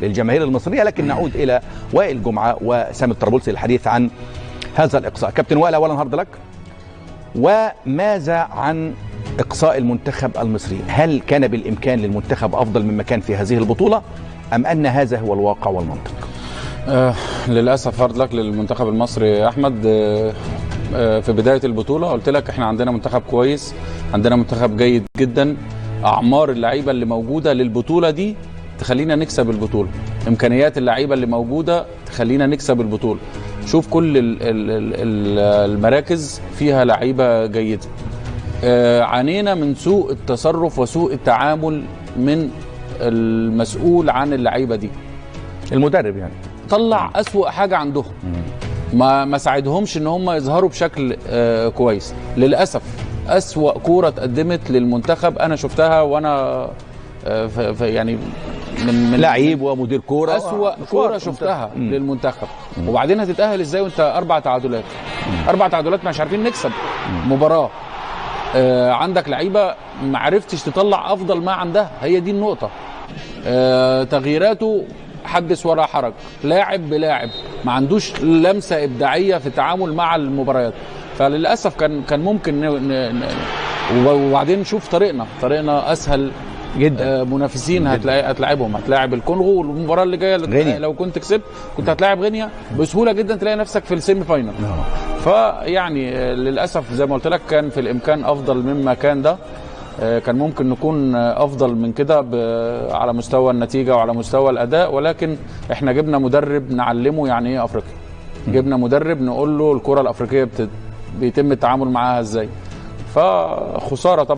للجماهير المصرية. لكن نعود الى وائل جمعه وسامي الطرابلسي للحديث عن هذا الاقصاء. كابتن وائل، اولا hard luck، وماذا عن اقصاء المنتخب المصري؟ هل كان بالامكان للمنتخب افضل مما كان في هذه البطولة ام ان هذا هو الواقع والمنطق؟ للاسف hard luck للمنتخب المصري يا احمد. في بداية البطولة قلت لك احنا عندنا منتخب كويس، عندنا منتخب جيد جدا، اعمار اللعيبة اللي موجودة للبطولة دي تخلينا نكسب البطولة، امكانيات اللعيبة اللي موجودة تخلينا نكسب البطولة. شوف كل المراكز فيها لعيبة جيدة. عانينا من سوء التصرف وسوء التعامل من المسؤول عن اللعيبة دي، المدرب يعني طلع أسوأ حاجة عندهم، ما ساعدهمش ان هم يظهروا بشكل كويس. للاسف أسوأ كورة اتقدمت للمنتخب انا شفتها وانا يعني من لعيب ومدير كورة، أسوأ كورة شفتها للمنتخب. وبعدين هتتأهل ازاي وانت 4 تعادلات؟ 4 تعادلات مش عارفين نكسب مباراة. عندك لعيبة ما عرفتش تطلع افضل ما عندها، هي دي النقطة. تغييراته حدث ولا حرج، لاعب بلاعب، ما عندوش لمسه ابداعية في التعامل مع المباريات. فللاسف كان ممكن وبعدين نشوف طريقنا اسهل جدا. منافسين هتلاعبهم، هتلاعب الكونغو، والمباراة اللي جاية لو كنت كسبت كنت هتلاعب غينيا بسهولة جدا، تلاقي نفسك في ال semi final. فيعني للاسف زي ما قلت لك كان في الامكان افضل مما كان ده، كان ممكن نكون افضل من كده على مستوى النتيجة وعلى مستوى الاداء، ولكن احنا جبنا مدرب نعلمه يعني ايه افريقيا، جبنا مدرب نقول له الكره الافريقية بيتم التعامل معاها ازاي. فخساره طبعا.